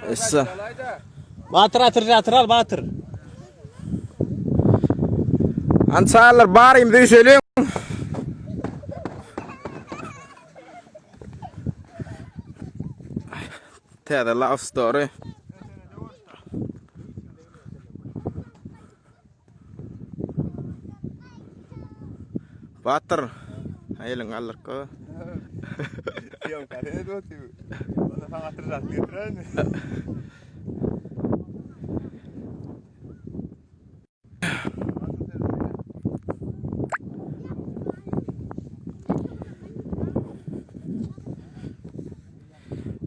Essa. Batyr atyr atyr al Batyr. Ançalar barym düşeliň. Täze love story. Batyr. Eliň galdyryp goý.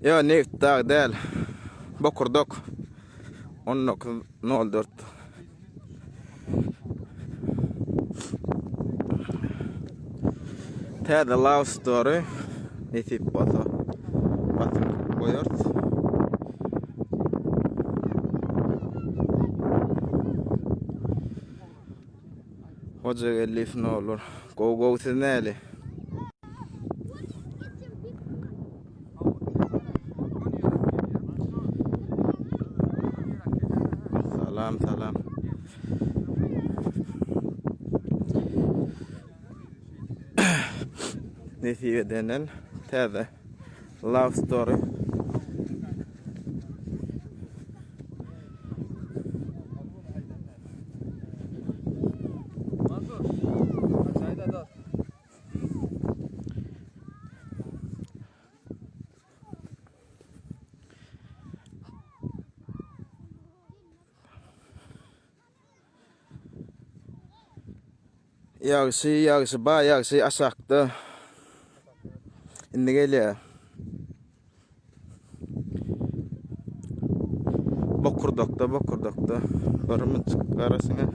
Ýo, neft dag däl. Bokurdak. 19.04. Täze love story nesip bolsa basyp goýarys. Hoja Geldiýew ne olur. Gowy gowy siz näli? Salam salam. Nesip edenden täze love story. Ýagşy, ýagşy, ba ýagşy aşakda. Indi gelýär. Bokurdakda, bokurdakda. Bir mynçyk garaşyňa.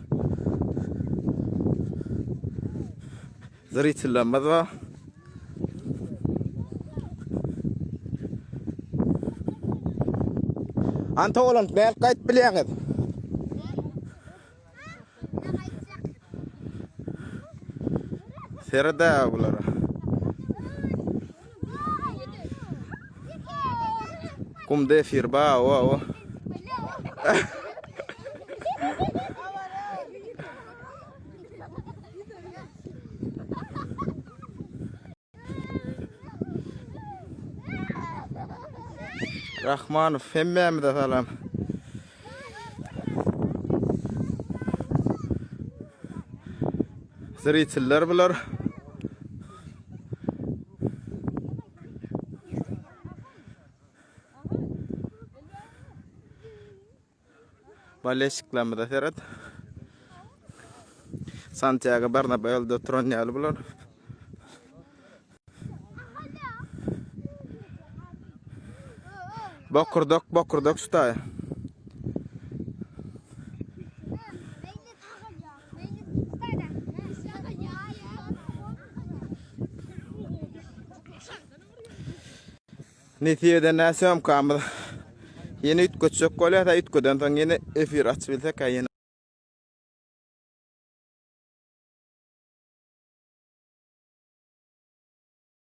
Zritellerimiz bar. Anta olan nädip gaýdyp bilýäňiz? Seredä bulara. Gumda efir ba, o, o. Rahmanow hemmämize salam. Zriteller bular. Bolelşiklerimize seret. Santiago Bernabeu'da oturan ýaly bular. Bokurdak, bokurdak şu taýy. Nesip eden näsömkamyz ýene üýtgetjek bolýas, üýtgeden soň ýene efir açyp bilsek, ýene.